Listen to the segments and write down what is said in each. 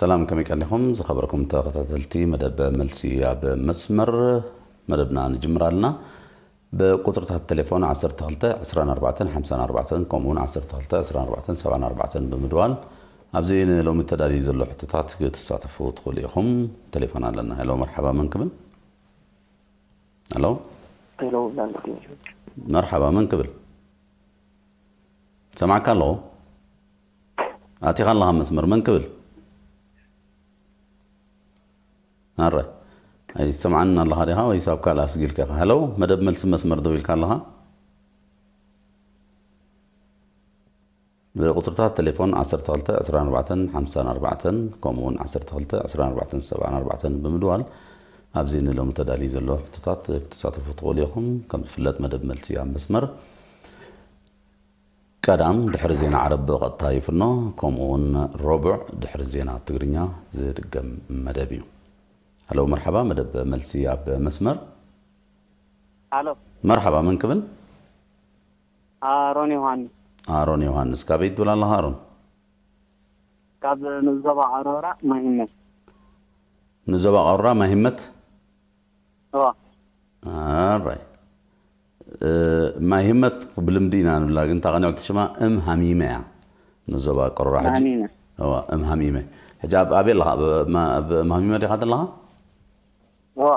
ሰላም፣ ከመይ ቀኒኹም ዝኸበርኩም ተኸታተልቲ መደብ መልሲ ኣብ መስመር? መደብና ንጅምር ኣለና። ብቁጽርታት ቴሌፎን ዓሰርተ ክልተ ዕስራን ኣርባዕተን ሓምሳን ኣርባዕተን ከምኡ እውን ዓሰርተ ክልተ ዕስራን ኣርባዕተን ሰብዓን ኣርባዕተን ብምድዋል ኣብዚ ንሎሚ ተዳልዩ ዘሎ ሕቶታት ክትሳተፉ ትኽእሉ ኢኹም። ቴሌፎን ኣለና። ሄሎ፣ መርሓባ፣ መን ክብል? ሄሎ። ሄሎ፣ ላንድስኬፕ። መርሓባ፣ መን ክብል? ሰማዕካ ኣለኹ። ኣቲኻ ኣለኻ መስመር፣ መን ክብል? ኣረ፣ ኣይሰምዓን ኣለኻ ዲኻ ወይስ ኣብ ካልእ ኣስጊልካ ኢኻ? ሄሎ፣ መደብ መልሲ መስመር ደው ኢልካ ኣለኻ? ብቁጽርታት ቴሌፎን ዓሰርተ ክልተ ዕስራን ኣርባዕተን ሓምሳን ኣርባዕተን ከምኡ እውን ዓሰርተ ክልተ ዕስራን ኣርባዕተን ሰብዓን ኣርባዕተን ብምድዋል ኣብዚ ንሎሚ ተዳልዩ ዘሎ ሕቶታት ክትሳተፉ ትኽእሉ ኢኹም። ከም ዝፍለጥ መደብ መልሲ ኣብ መስመር ቀዳም ድሕሪ ዜና ዓረብ ብቐጥታ ይፍኖ፣ ከምኡ እውን ረቡዕ ድሕሪ ዜና ትግርኛ ዝድገም መደብ እዩ። ሃሎ፣ መርሓባ፣ መደብ መልሲ ኣብ መስመር። ሃሎ። መርሓባ፣ መን ክብል? ኣሮን ዮሃንስ። ኣሮን ዮሃንስ፣ ካበይ ትብል ኣለኻ ኣሮን? ካብ ንዞባ ኣሮራ ማሂመት። ንዞባ ኣሮራ ማሂመት? እዋ። ኣራይ። እ፣ ማሂመት ብልምዲ ኢና ንብላ፣ ግን እታ ቅንዕቲ ሽማ እም ሃሚመ እያ። ንዞባ ቀሮራ ሕጂ። ሃሚመ። እዋ፣ እም ሃሚመ። ሕጂ ኣብ፣ ኣበይ ኣለኻ? ኣብ፣ ማ-፣ ኣብ እም ሃሚመ ዲኻ ዘለኻ? እዋ።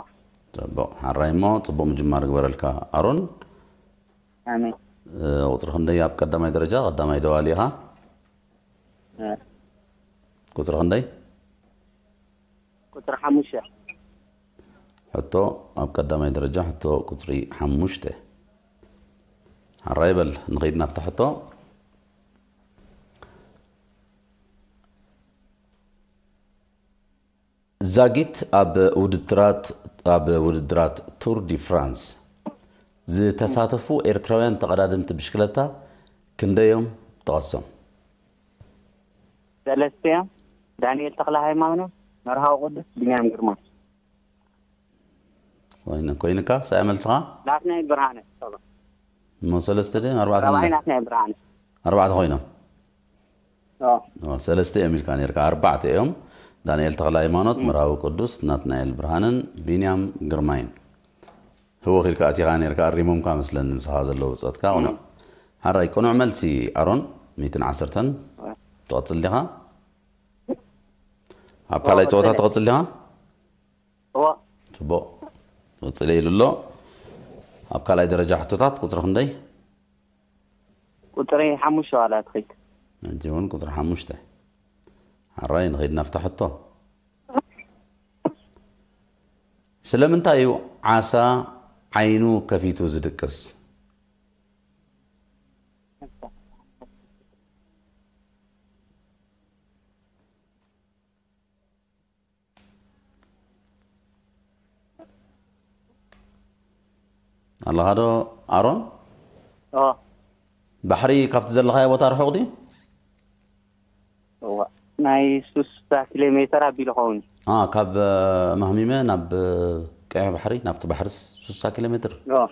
ጽቡቕ። ሓራይ እሞ ጽቡቕ ምጅማር ግበረልካ ኣሮን። ኣሜን። እ፣ ቁጽሪ ክንደይ ኣብ ቀዳማይ ደረጃ? ቀዳማይ ደዋሊ ኢኻ? እ። ቁጽሪ ክንደይ? ቁጽሪ ሓሙሽተ። ሕቶ ኣብ ቀዳማይ ደረጃ፣ ሕቶ ቁጽሪ ሓሙሽተ። ሓራይ በል፣ ንኸይድ ናብታ ሕቶ። ዛጊት ኣብ ውድድራት፣ ኣብ ውድድራት ቱር ዲ ፍራንስ ዝተሳተፉ ኤርትራውያን ተቐዳደምቲ ብሽክለታ ክንደዮም? ጥቐሶም። ሰለስተ እዮም። ዳንኤል ተኽለ ሃይማኖት፣ መርሃዊ ቅዱስ፣ ቢንያም ግርማ። ኮይነ-፣ ኮይንካ፣ ሳያ መልስኻ? ናትናኤል ብርሃነ። እሞ ሰለስተ ድዮም? ኣርባዕተ ራብዓይ ኮይኖም? ናትናኤል ብርሃነ። ኣርባዕተ ኮይኖም? ኦ። ኦ፣ ሰለስተ እዮም ኢልካ ነርካ። ኣርባዕተ እዮም። ዳንኤል ተኽለ ሃይማኖት፣ እም። መርሃዊ ቅዱስ፣ ናትናኤል ብርሃንን ቢንያም ግርማይን። ህወኽ ኢልካ ኣቲኻ ነርካ፣ ኣሪሞምካ መስለኒ ምሳኻ ዘለዉ ብጾትካ። ቅኑዕ። እም። ሓራይ፣ ቅኑዕ መልሲ ኣሮን፣ ሚእትን ዓሰርተን። ኦ። ትቐጽል ዲኻ? ኣብ ካልኣይ ኦ፣ ጸወታ ቀጽለ። ትቐጽል ዲኻ? እዋ። ጽቡቕ። ቅጽለ ኢሉ ኣሎ። ኣብ ካልኣይ ደረጃ ሕቶታት ቁጽሪ ክንደይ? ቁጽሪ ሓሙሽተ ዋላ ትኸይድ። ሕጂ እውን ቁጽሪ ሓሙሽተ። ሓራይ ንኸይድ ናብታ ሕቶ። ስለምንታይ እዩ ዓሳ ዓይኑ ከፊቱ ዝድቅስ? ኣለኻ ዶ ኣሮን? ኦ። ባሕሪ ካብቲ ዘለኻዮ ቦታ ርሑቕ ድዩ? እዋ፣ ናይ ስሳ ኪሎ ሜተር ኣቢሉ ኸውን። አ፣ ካብ፣ እ፣ ማህሚመ ናብ፣ እ፣ ቀይሕ ባሕሪ፣ ናብቲ ባሕሪ ስሳ ኪሎ ሜትር? ኦ።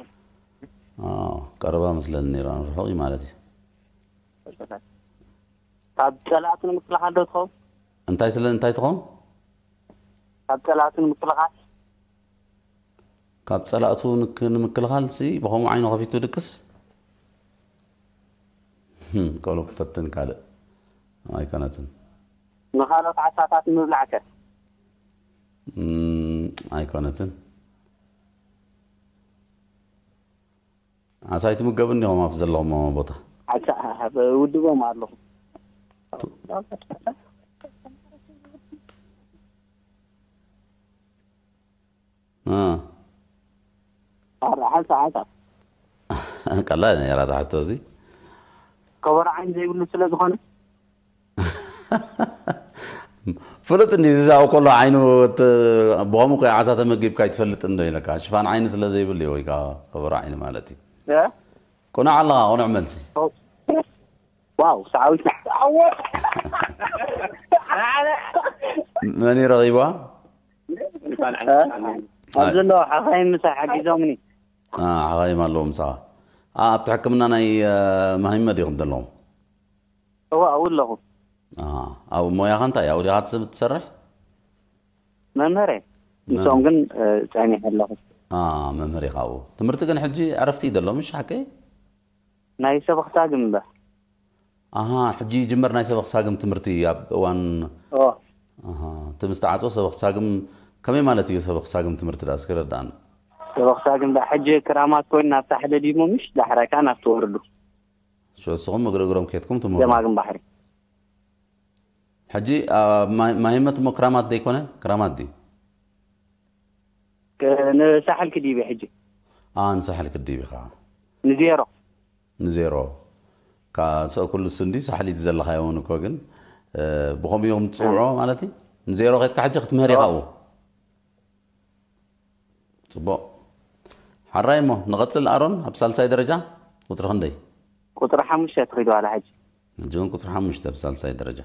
አ፣ ቀረባ መስለኒ ነይራ፣ ርሑቕ እዩ ማለት እዩ። ካብ ጸላእቲ ንምክልኻል ዶ ትኸውን? እንታይ ስለ፣ እንታይ ትኸውን? ካብ ጸላእቲ ንምክልኻል። ካብ ጸላእቱ ንክ-፣ ንምክልኻል ሲ ብኸምኡ ዓይኑ ከፊቱ ድቅስ? ህም፣ ቆሎ ክፈትን ካልእ ኣይኮነትን። ንኻልኦት ዓሳታት ንምብላዕከ? እም፣ ኣይኮነትን። ዓሳ ኣይትምገብን ዲኹም ኣብ ዘለኹም ቦታ? ዓሳ፣ ኣብ ውድቦም ኣለኹ። እ። ዓሳ፣ ዓሳ፣ ዓሳ። ቀላል ነይራ እታ ሕቶ እዚ። ከበሮ ዓይኒ ዘይብሉ ስለ ዝኾነ። ፍሉጥ እንዲ ዝዛው ከሎ ዓይኑ ት-፣ ብኸምኡ ከ ዓሳ ተመጊብካ ኣይትፈልጥን ዶ ኢለካ? ሽፋን ዓይኒ ስለ ዘይብሉ እዩ፣ ወይ ከዓ ከበሮ ዓይኒ ማለት እዩ። እ? ቅኑዕ ኣለኻ፣ ቅኑዕ መልሲ። ዋው፣ ሰዓዊትና። መን እዩ ረኺብዋ? እ? ኣብ ዘሎ ሓኻይም ምሳይ ሓጊዞምኒ። አ፣ ሓኻይም ኣለዉ ምሳኻ። አ፣ ኣብቲ ሕክምና ናይ፣ እ፣ ማሂመ ዲኹም ዘለኹም? እዋ፣ ኣብኡ ኣለኹ። ኣብ ሞያኻ እንታይ ኣብኡ ዲኻ ትሰርሕ? መምህር እየ። ንሶም ግን ጸኒሐ ኣለኹ። መምህር ኢኻ ኣብኡ። ትምህርቲ ግን ሕጂ ዕረፍቲ እዩ ዘሎ፣ ምሽ ሓቀይ? ናይ ሰበኽታ ግንበ ኣሃ፣ ሕጂ ይጅመር ናይ ሰበኽ ሳግም ትምህርቲ ኣብ እዋን ኦ ኣሃ፣ እቲ ምስ ተዓጾ ሰበኽ ሳግም ከመይ ማለት እዩ? ሰበኽ ሳግም ትምህርቲ ዳ እስኪ ረዳእና። ሰበኽታ ግንበ ሕጂ ክራማት ኮይኑ ናብታ ሕደዲሙ ምሽ ዳሕራይ ከዓ ናብቲ ወርዱ ሽዑ ንስኹም እግሪ እግሮም ከድኩም ትምህሩ። ገማግም ባሕሪ ሕጂ ኣብ ማይ- ማሂመት እሞ ክራማት ደይኮነ ክራማት ድዩ? ክ- ንሳሕል ክዲብ ሕጂ ኣንሳሕል ክዲብ ኢኻ ንዜሮ ንዜሮ። ካብ ሰእኩሉ እሱ እንዲ ሳሕሊት ዘለኻዮ እውን እኮ ግን እ፣ ብኸምኡ ኢኹም ትፅውዖ ማለት እዩ። ንዜሮ ከድካ ሕጂ ክትምህር ኢኻ ኣብኡ። ፅቡቕ። ሓራይ እሞ ንቐፅል። ኣሮን ኣብ ሳልሳይ ደረጃ ቁፅሪ ክንደይ? ቁፅሪ ሓሙሽተ ትኺድ ዋላ ሕጂ ሕጂ እውን ቁፅሪ ሓሙሽተ ኣብ ሳልሳይ ደረጃ።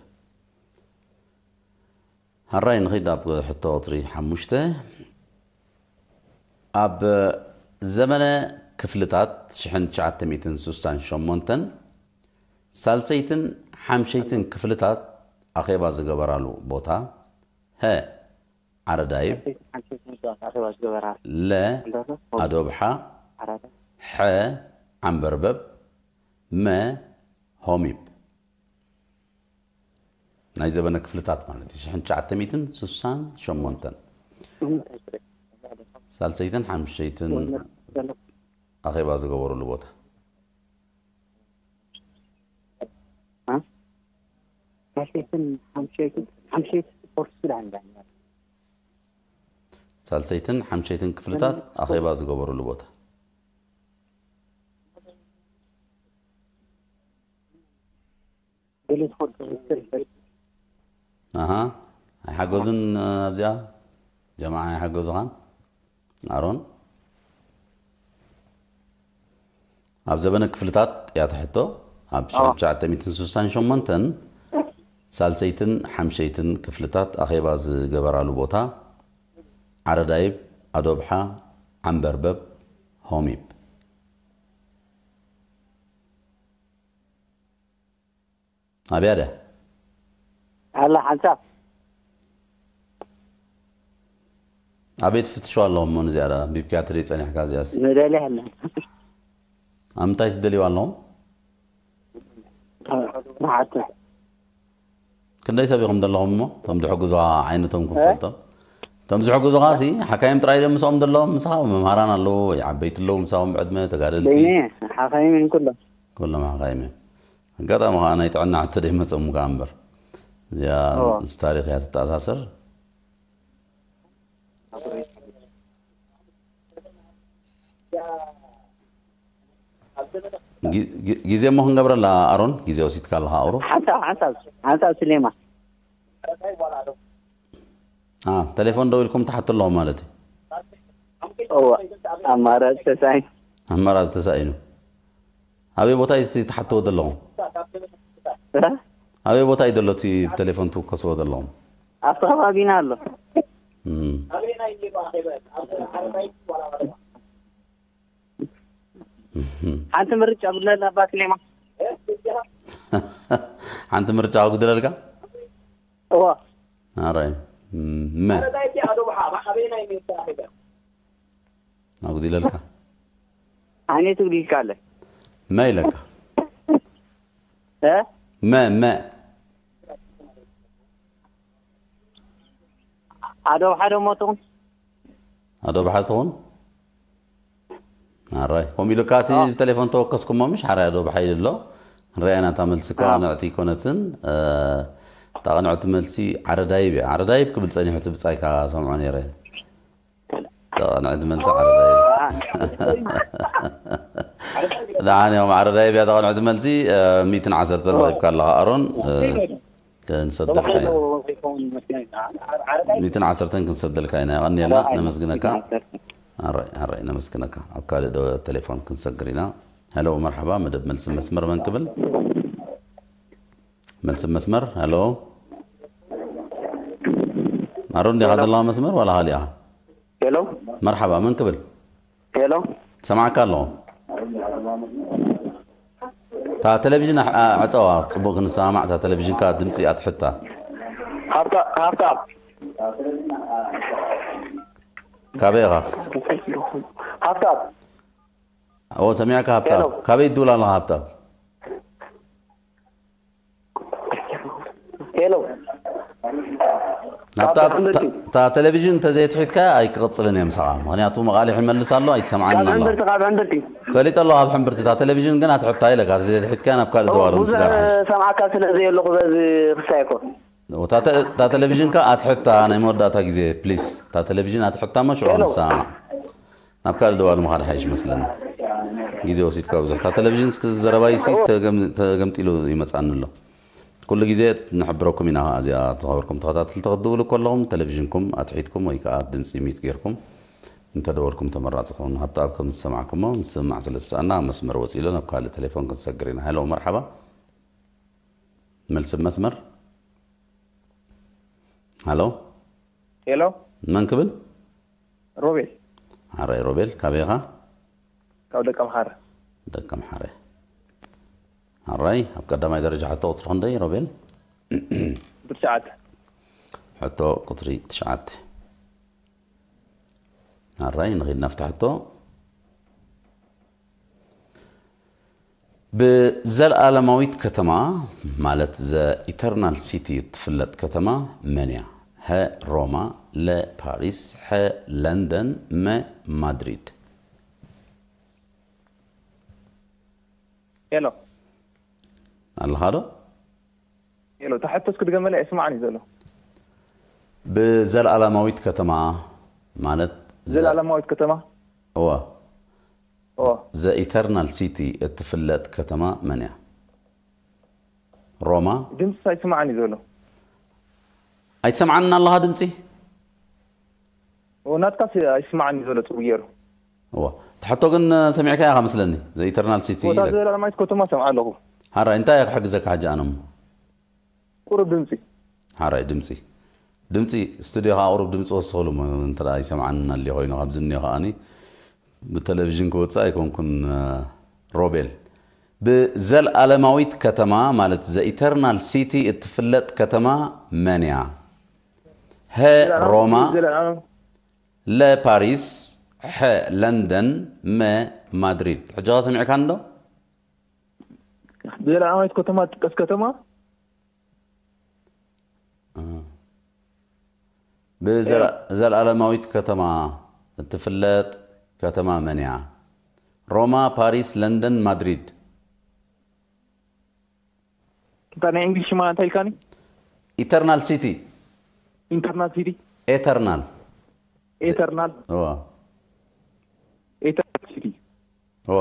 ሓራይ ንኺድ ኣብ ሕቶ ቁፅሪ ሓሙሽተ። ኣብ ዘመነ ክፍልታት ሽሕን ትሽዓተ ሚእትን ስሳን ሸሞንተን ሳልሰይትን ሓምሸይትን ክፍልታት ኣኼባ ዝገበራሉ ቦታ ሀ ዓረዳይብ ሓንቲ ሰይትን ኣኼባ ዝገበራ ለ ኣዶብሓ ሐ ዓንበርበብ መ ሆሚብ ናይ ዘበነ ክፍልታት ማለት እዩ። ሽሕን ትሽዓተ ሚእትን ስሳን ሸሞንተን ሳልሰይትን ሓምሸይትን ኣኼባ ዝገበሩሉ ቦታ ሓምሸይትን ሓምሸይትን ሓምሸይት ስፖርት ሱዳን ዳኛ ሳልሰይትን ሓምሸይትን ክፍልታት ኣኼባ ዝገበሩሉ ቦታ ገለ ስፖርት ሚኒስትር ኣሃ ኣይሓገዙን ኣብዚኣ ጀማዓ ኣይሓገዙኻን ኣሮን ኣብ ዘበነ ክፍልታት እያ ትሕቶ ኣብ ሽሕን ትሽዓተ ሚእትን ስሳን ሸሞንተን ሳልሰይትን ሓምሸይትን ክፍልታት ኣኼባ ዝገበራሉ ቦታ ዓረዳይብ ኣዶብሓ ዓንበርበብ ሆሚብ ኣብያ ድያ ኣላ ሓንሳብ ኣበይ ትፍትሸዋ ኣለኹም እሞ ንዚኣ ደኣ ቢብኪያ ትርኢ ጸኒሕካ እዚኣስ ንደሊ ኣለ ኣብ ምንታይ ትደልይዋ ኣለኹም ንሓቱ ክንደይ ሰብ ኢኹም ዘለኹም እሞ እቶም ዝሕግዙኻ ዓይነቶም ክፈልጦም እቶም ዝሕግዙኻ ሲ ሓካይም ጥራይ እዮም ምስኦም ዘለዎም ምሳኻ መምሃራን ኣለዉ ወይ ዓበይቲ ኣለዉ ምሳኹም ብዕድመ ተጋደልቲ በይነ ሓኻይም ኩሎም ኩሎም ሓኻይም እዮም ኣጋጣሚ ከዓ ናይ ጥዕና ሕቶ ደይመፀሙ ከዓ እምበር እዚኣ ምስ ታሪክ እያ ትተኣሳሰር ግዜ እሞ ክንገብረላ ኣሮን ግዜ ወሲድካ ኣለካ ኣውሮ ሓንሳብ ሓንሳብ ሓንሳብ ስሌማ ተሌፎን ደው ኢልኩም ትሓቱ ኣለኹም ማለት እዩ እወ ኣማራጭ ተሳይ ኣማራጭ ተሳኢኑ ኣበይ ቦታ እዩ ትሓትዎ ዘለኹም ኣበይ ቦታ እዩ ዘሎ እቲ ብቴሌፎን ትውከስዎ ዘለኹም ኣብቲ ከባቢና ኣሎ ሓንቲ ምርጫ ጉድለላ ኣባ ስሌማ ሓንቲ ምርጫ ኣጉድለልካ እዋ ኣራይ መ ኣጉዲለልካ ኣኔ ትጉዲልካ ኣለ መ ኢለካ እ መ መ ኣዶ ሓደ ሞትኹም ኣዶ ባሓልትኹን ኣራይ ከምኡ ኢሉካ እቲ ብቴሌፎን ተወከስኩሞ ምሽ ሓራይ ኣዶ ባሓይል ኣሎ ንረኣና እታ መልሲ እኳ ቅንዕቲ ኣይኮነትን እታ ቅንዕቲ መልሲ ዓረዳይብ እያ ዓረዳይብ ክብል ጸኒሑ እቲ ብጻይካ ሰምዖ ነይረ እታ ቅንዕቲ መልሲ ዓረዳይብ ደሓን እዮም ዓረዳይብ እያ እታ ቅንዕቲ መልሲ ሚእትን ዓሰርተን ረኺብካ ኣለኻ ኣሮን ክንሰደልካ ኢና ሚእትን ዓሰርተን ክንሰደልካ ኢና የቐንየልና ነመስግነካ ኣራይ ኣራይ ነመስግነካ ኣብ ካልእ ዶ ቴሌፎን ክንሰግር ኢና ሄሎ መርሓባ መደብ መልሲ መስመር መን ክብል መልሲ መስመር ሄሎ ኣሮን ዲኻ ዘለዋ መስመር ዋላ ካሊኣ ሄሎ መርሓባ መን ክብል ሄሎ ሰማዕካ ኣለኹ ቴሌቪዥን ኣሕ- ኣ- ዕጸዋ፣ ጽቡቕ ክንሰማማዕ። እታ ቴሌቪዥንካ ድምጺ ኣትሕታ። ሃብታ- ሃብታም። ካበይ ኢኻ? ሃብታም። ኦ፣ ሰሚዕካ ሃብታም። ሄሎ። ካበይ ትድውል ኣለኻ ሃብታም? ሄሎ። ናብታ ካብ ሕምብርቲ። እታ ቴሌቪዥን እንተዘይትሒትካ ኣይክቕጽልን እየ ምሳኻ። ምኽንያቱ መቓልሕ ይመልስ ኣሎ፣ ኣይትሰምዓንን ካብ ኣለኻ። ሕምብርቲ፣ ካብ ሕምብርቲ። ፈሊጠ ኣለኹ ካብ ሕምብርቲ። እታ ቴሌቪዥን ግን ኣትሕታ ኢለካ፣ እንተዘይትሒትካ ናብ ካልእ ኦ፣ ደዋሉ ብዙሕ ምስጋና ሓይሽ። ሰምዓካ ስለ ዘየለኹ በዚ ክሳይ እኮ። እታ ተ- እታ ቴሌቪዥንካ ኣትሕታ ናይ መወዳእታ ግዜ ፕሊስ። እታ ቴሌቪዥን ኣትሕታ እሞ ሽዑ ሄሎ። ንሰማማዕ። ናብ ካልእ ደዋሉ ምኻድ ሓይሽ መስለኒ። ግዜ ወሲድካ ብዙሕ። እታ ቴሌቪዥን እስኪ ዘረባይ ሲ ተገም- ተገምጢሉ ይመጽኣኒ ኣሎ። ኩሉ ግዜ ንሕብረኩም ኢና። እዚኣ ተኸብርኩም ተኸታተልቲ ክትድውሉ ከለኹም ቴሌቪዥንኩም ኣትሒትኩም ወይ ከዓ ድምፂ ሚት ጌርኩም እንተደወልኩም ተመራፂ ክኸውን። ሃብተኣብ ከም ዝሰማዕኩሞ ምስማዕ ስለ ዝሰኣና ኣብ መስመር ወፂ ኢሎ ናብ ካልእ ቴሌፎን ክንሰግር ኢና። ሄሎ መርሓባ። መልሲ መስመር። ሃሎ። ሄሎ። መን ክብል? ሮቤል። ሓራይ ሮቤል፣ ካበይ ኢኻ? ካብ ደቀምሓረ። ደቀምሓረ። ሓራይ፣ ኣብ ቀዳማይ ደረጃ ሕቶ ቁጽሪ ክንደይ ሮቤል? ብትሽዓተ። ሕቶ ቁጽሪ ትሽዓተ። ሓራይ፣ ንኺድ ናብታ ሕቶ። ብዘለኣለማዊት ከተማ ማለት ዘ ኢተርናል ሲቲ እትፍለጥ ከተማ መን እያ? ሀ ሮማ፣ ለ ፓሪስ፣ ሐ ለንደን፣ መ ማድሪድ። ሄሎ። ኣለኻ ዶ? ሄሎ፣ እታ ሕቶ እስኪ ድገመለይ፣ ኣይስማዕን እዩ ዘሎ። ብዘለኣለማዊት ከተማ ማለት ዘ- ዘለኣለማዊት ከተማ? እዋ። እዋ። ዘ ኢተርናል ሲቲ እትፍለጥ ከተማ መን እያ? ሮማ። ድምፂ ኣይስማዕን እዩ ዘሎ። ኣይትሰምዓንን ኣለኻ ድምፂ? እዎ፣ ናትካስ ኣይስማዕን እዩ ዘሎ ፅቡቅ ገይሩ። እዋ። ትሕቶ ግን ሰሚዕካ ኢኻ መስለኒ። ዘ ኢተርናል ሲቲ እዎ፣ እታ ኢለካ። ዘላለማዊት ከተማ ሰምዓ ኣለኹ። ሓራይ፣ እንታይ እየ ክሕግዘካ ሕጂ ኣነ እሞ? ቁሩብ ድምፂ። ሓራይ ድምፂ። ድምፂ ስቱድዮ ከዓ ቁሩብ ድምፂ ወስኽሉ እሞ እንተ ደኣ ይሰምዓኒ ኣልዮ ኮይኑ፣ ካብዚ እኒኦ ከዓኒ ብቴሌቪዥን ክወፅእ ኣይኮንኩን፣ እ፣ ሮቤል። ብዘልኣለማዊት ከተማ ማለት ዘ ኢተርናል ሲቲ እትፍለጥ ከተማ መን እያ? ሀ ሮማ፣ ዘላለም- ለ ፓሪስ፣ ሐ ለንደን፣ መ ማድሪድ። ሕጂ ኸ ሰሚዕካኒ ዶ? ብዘለኣለማዊት ከተማ ትጥቀስ ከተማ? እ። ብዘላ- ዘልኣለማዊት ከተማ እትፍለጥ ከተማ መን እያ? ሮማ፣ ፓሪስ፣ ለንደን፣ ማድሪድ። እንታይ ናይ እንግሊሽ ሽማ እንታይ ኢልካኒ? ኢተርናል ሲቲ። ኢንተርናል ሲቲ? ኤተርናል። ኤተርናል። እዋ። ኤተርናል ሲቲ። እዋ።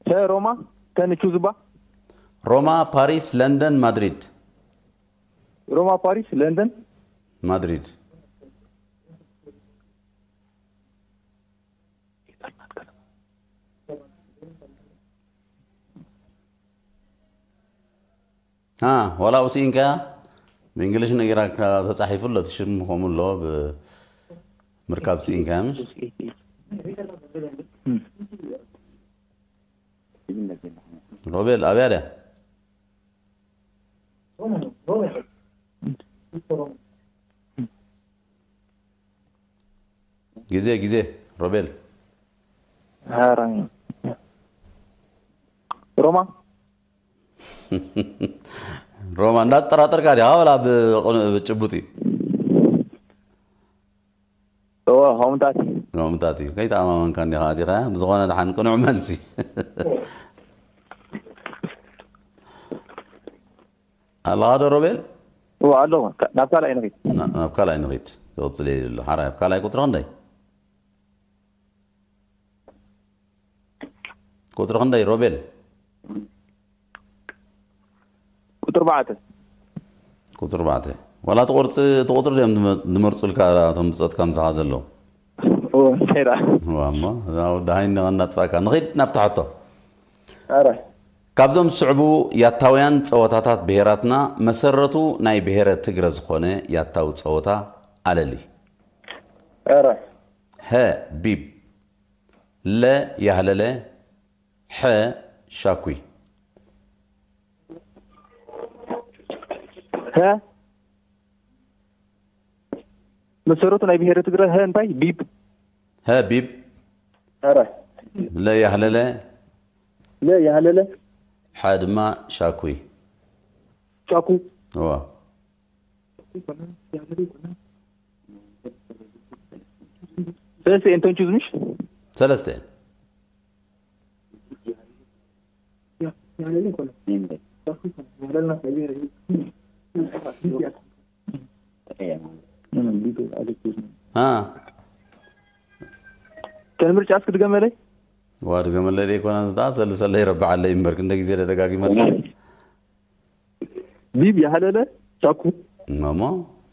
ተ ሮማ፣ ተ ንቹ ዝባ? ሮማ፣ ፓሪስ፣ ለንደን፣ ማድሪድ። ሮማ፣ ፓሪስ፣ ለንደን። ማድሪድ። አ፣ ዋላ ኣብኡ ስኢንካያ? ብእንግሊሽ ነጊራካ ተጻሒፉ ኣሎ፣ እቲ ሽም ከምኡ ኣሎ፣ ብምርካብ ስኢንካያ ምሽ? ሮቤል፣ ኣብያ ድያ? ግዜ፣ ግዜ፣ ሮቤል። ኧረ፣ ሮማ። ሮማ፣ እንዳጠራጠርካ ዲኻ? ዋላ ብቕኑ-፣ ብጭቡጥ እዩ? እወ፣ ሆምታት እዩ። ሆምታት እዩ። ከይተኣማመንካ እንዲኻ ኣቲኻ፣ ብዝኾነ ደሓን ቅኑዕ መልሲ። ኣለኻ ዶ ሮቤል? እወ፣ ኣለኹ። ካ-፣ ናብ ካልኣይ ንኺድ። ና-፣ ናብ ካልኣይ ንኺድ። ክቕጽል እየ ኢሉ ኣሎ። ሓራይ፣ ኣብ ካልኣይ ቁጽሪ ክንደይ? ቁጽሪ ክንደይ ሮቤል? ቁጽሪ ኣርባዕተ። ቁጽሪ ኣርባዕተ። ዋላ እቲ ቁርጺ፣ እቲ ቁጽሪ ድዮም ዝመ-፣ ዝመርጹልካ እቶም ብጾትካ ምሳኻ ዘለዉ? ኦ፣ እንታይ ደኣ? እዋ እሞ፣ እዛ ወዲ ሃይኒ ኸናጥፋእካ። ንኺድ ናብታ ሕቶ። ኣረ። ካብዞም ዝስዕቡ ያታውያን ጸወታታት ብሄራትና መሰረቱ ናይ ብሄረ ትግረ ዝኾነ ያታዊ ጸወታ ኣለሊ። ኣረ። ሀ ቢብ፣ ለ ያህለለ፣ ሐ ሻኩይ። ሀ መሰረቱ ናይ ብሄረ ትግራይ ሀ እንታይ ቢብ ሀ ቢብ፣ ኧረ ለ ያህለለ፣ ለ ያህለለ ሐ ድማ ሻኩይ። ሻኩ እዋ ሰለስተ እንተን ቹዝ ምሽ ሰለስተ። አ ተን ምርጫ እስኪ ድገመለይ። ዋ ድገመለይ ደይ ኮና ዝዳ ሰልሰለይ ረብዓለይ እምበር ክንደ ግዜ ደጋጊመልካ። ቢብ ያህለለ ሻኩ እሞ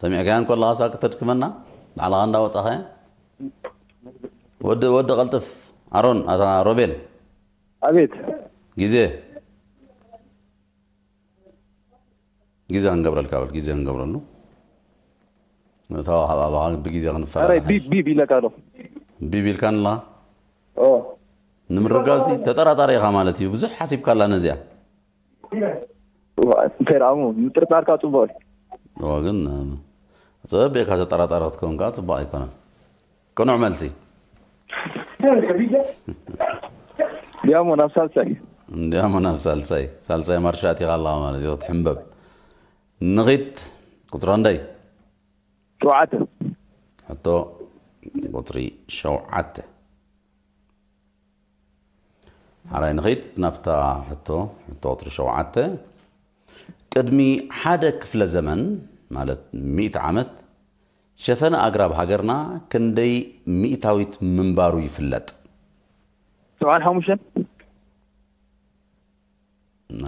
ሰሚዕካያን ከለኻ ሳክ ተድክመና ባዕልኻ እንዳወጻኻያ። ወዲ ወዲ ቀልጥፍ። ኣሮን፣ ኣታ ሮቤል፣ ኣቤት ግዜ ግዜ ክንገብረልካ በል፣ ግዜ ክንገብረሉ። እታ ኣብ ኣባኻ ብግዜ ኧረ ክንፈራረሕ። ቢብ ቢብ ኢለካ ኣሎ ቢብ ኢልካንላ ኦ ንምርጋጽ ተጠራጣሪ ኢኻ ማለት እዩ። ብዙሕ ሓሲብካላ ነዚኣ። እንታይ ደኣ እሞ ምጥርጣርካ ጽቡቕ እዩ እዋ ግን፣ ጸበብ ኢልካ ተጠራጣሪ ክትከውን ከኣ ጽቡቕ ኣይኮነን። ቅኑዕ መልሲ። ዲያሞ ናብ ሳልሳይ እንዲያሞ ናብ ሳልሳይ፣ ሳልሳይ ማርሻ ኣቲኻ ኣለኻ ማለት እዩ። ክትሕንበብ። ንኺድ። ቁጽሪ ክንደይ? ሸውዓተ ሕቶ ቁጽሪ ሸውዓተ። ሓራይ ንኺድ ናብታ ሕቶ፣ ሕቶ ቁጽሪ ሸውዓተ። ቅድሚ ሓደ ክፍለ ዘመን ማለት ሚእቲ ዓመት ሸፈነ ኣግራብ ሃገርና ክንደይ ሚእታዊት ምንባሩ ይፍለጥ? ሰብዓን ሓሙሽተን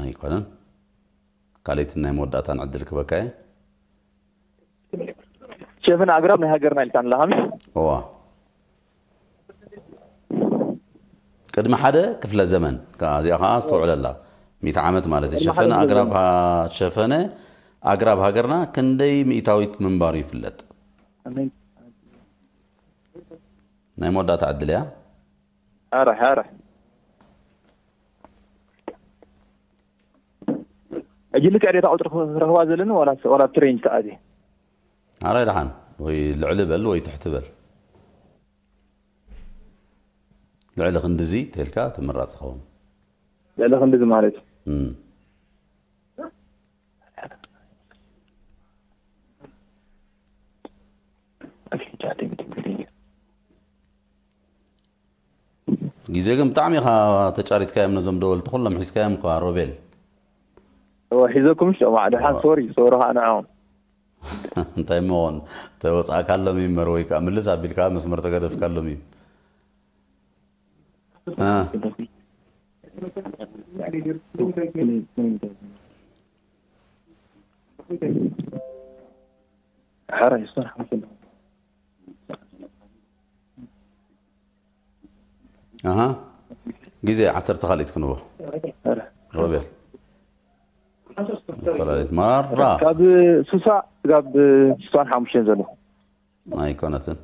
ኣይኮነን። ካልኣይትን ናይ መወዳእታን ዕድል ክበካ እየ። ሸፈነ ኣግራብ ናይ ሃገርና ኢልካ ኣለኻ ምሽ እዋ ቅድሚ ሓደ ክፍለ ዘመን ከኣ እዚኣ ከኣ ኣስተውዕለላ። ሚእቲ ዓመት ማለት እዩ። ቅድሚ ሸፈነ ሓደ ኣግራብ ዘመን። ሃ- ሸፈነ ኣግራብ ሃገርና ክንደይ ሚእታዊት ምንባሩ ይፍለጥ? ናይ መወዳእታ ዕድል እያ። ኣረ ኣረ ሕጂ ልክዕ ዴታ ቁፅሪ ክረኽባ ዘለኒ ዋላ ዋላ ኣብቲ ሬንጅ ተኣትየ ኣራይ ደሓን ወይ ልዕሊ በል ወይ ትሕቲ በል። ልዕሊ ክንድዚ ተልካ ተመራፂ ኸውን። ልዕሊ ክንድዚ ማለት እዩ እም። ግዜ ግን ብጣዕሚ ኢኻ ተጫሪትካዮም ነዞም ደወልቲ ኩሎም ሒዝካዮም እኳ ሮቤል። እወ ሒዘኩም ሽ ማ ደሓን ሶሪ ሶሪ ከዓ ንዕኦም እንታይ መሆን ተወፃእካሎም እዩ እምበር ወይ ከዓ ምልስ ኣቢልካ መስመር ተገደፍካሎም እዩ። እ። ሕራይ ሶሪ ሓመሰላ ኣሃ ግዜ ዓሰርተ ካልኢት ክንቦ ሮቤል ፈላሊት ማራ ካብ ስሳ ካብ ስሳን ሓሙሽተን ዘሎ ኣይኮነትን።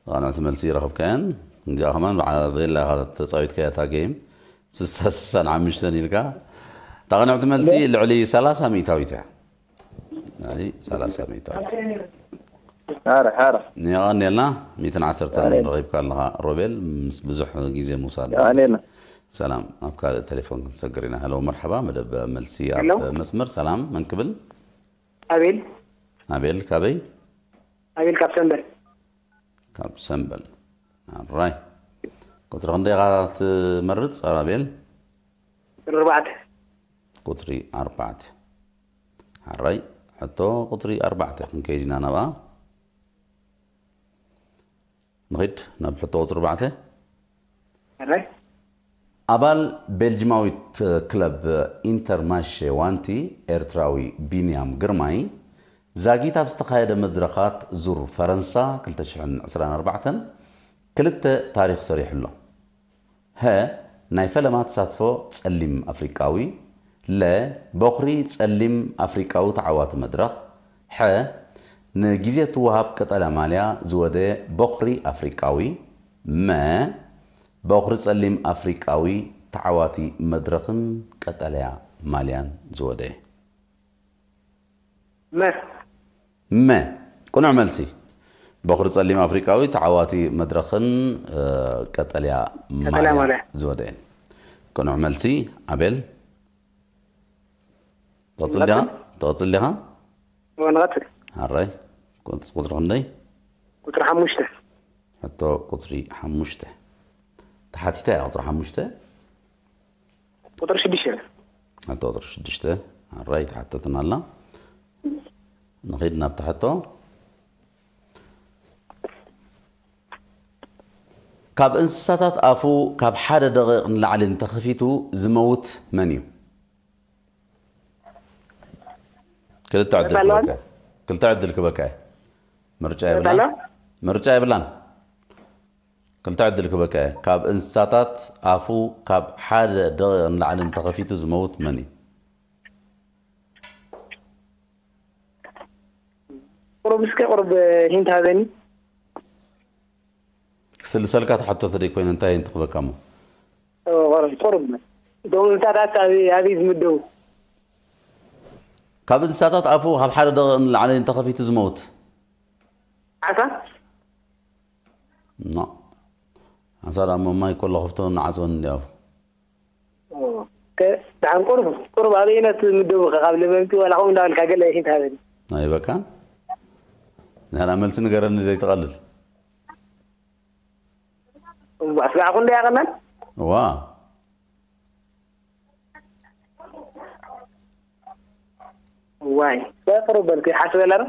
ቃንዕቲ መልሲ ይረኸብካያን እንዲኣ ከማን በዓል ቤላ ኢኻ ተፃዊትካያ እታ ጌም ስሳ ስሳን ሓሙሽተን ኢልካ እታ ቃንዕቲ መልሲ ልዕሊ ሰላሳ ሚእታዊት እያ። ልዕሊ ሰላሳ ሚእታዊት ሓረ ሓረ የቐንየልና። ሚእትን ዓሰርተን ረኺብካ ኣለኻ ሮቤል ምስ ብዙሕ ግዜ ምውሳድ የቐንየልና ሰላም። ኣብ ካልእ ቴሌፎን ክንሰግር ኢና። ሄሎ መርሓባ መደብ መልሲ ሄሎ። ኣብ መስመር ሰላም መን ክብል? ኣቤል ኣቤል ካበይ? ኣቤል ካብ ሰንበል ካብ ሰንበል። ኣራይ ቁፅሪ ክንደይ ኢኻ ትመርፅ ኣቤል? ቁፅሪ ኣርባዕተ ቁፅሪ ኣርባዕተ። ሓራይ ሕቶ ቁፅሪ ኣርባዕተ ክንከይድ ኢና ናብኣ። ንኺድ ናብ ሕቶ ቁፅሪ ኣርባዕተ። ሕራይ ኣባል ቤልጅማዊት ክለብ ኢንተር ማሼ ዋንቲ ኤርትራዊ ቢንያም ግርማይ ዛጊት ኣብ ዝተኻየደ መድረኻት ዙር ፈረንሳ ክልተ ሽሕን ዕስራን ኣርባዕተን ክልተ ታሪኽ ሰሪሑ ኣሎ። ሀ ናይ ፈለማ ተሳትፎ ጸሊም ኣፍሪቃዊ፣ ለ ቦኽሪ ጸሊም ኣፍሪቃዊ ተዓዋቲ መድረኽ፣ ሐ ንግዜ ትወሃብ ቀጠልያ ማልያ ዝወደ በኹሪ ኣፍሪቃዊ፣ መ፣ በኹሪ ጸሊም ኣፍሪቃዊ ተዓዋቲ መድረኽን ቀጠልያ ማልያን ዝወደ። መ መ፣ ቅኑዕ መልሲ። በኹሪ ጸሊም ኣፍሪቃዊ ተዓዋቲ መድረኽን፣ እ፣ ቀጠልያ ቀጠልያ ማልያ ማልያ። ዝወደ። ቅኑዕ መልሲ። ኣቤል፣ ትቕጽል ዲኻ? ትቕጽል ዲኻ? ንቐጽል። ኣራይ፣ ቁጽ-፣ ቁጽሪ ክንደይ? ቁጽሪ ሓሙሽተ። ሕቶ ቁጽሪ ሓሙሽተ። ተሓቲታ እያ ቁጽሪ ሓሙሽተ? ቁጽሪ ሽዱሽተ። ሕቶ ቁጽሪ ሽዱሽተ። ኣራይ፣ ተሓተትና ኣላ። ንኺድ ናብታ ሕቶ። ካብ እንስሳታት ኣፉ ካብ ሓደ ደቂቕ ንላዕሊ እንተኸፊቱ ዝመውት መን እዩ? ክልተ ዕድል ኣለዋን? ክበካ። ክልተ ዕድል ክበካ። ምርጫ የብላን። ኣለዋ? ምርጫ የብላን። ክልተ ዕድል ክበካ። ካብ እንስሳታት ኣፉ ካብ ሓደ ደቂቕ ንላዕሊ እንተኸፊቱ ዝመውት መን እዩ? ቁሩብ እስከ ቁሩብ ሂንት ሃበኒ። ክስልሰልካ ተሓቶ ተደይ ኮይነ እንታይ ሂንት ክበካ እሞ? ቁሩብ ቁሩብ። እቶም እንስሳታት ኣብ-፣ ኣበይ ዝምደቡ? ካብ እንስሳታት ኣፉ ካብ ሓደ ደቂቕ ንላዕሊ እንተኸፊቱ ዝመውት? ዓሳ? ኖ። ዓሳ ደኣ እሞ ማይ ኮሎ ከፍቶ ንዓጽወን እንዲ ኣፉ። ከ-፣ ደሓን ቁሩብ ቁሩብ ኣበይነት ዝምደቡ ከ? ካብ ለበምቲ ዋላ ከምኡ እንዳበልካ ገለ ሂንት ሃበኒ። ኣይበቃን? ንሕና መልሲ ንገረኒ ዘይትቐልል። እምባ፣ ስጋዕ ክንደይ ያቐናል? እዋ። ዋይ፣ ቁሩብ በልኩ፣ ይሓስበላ ዶ?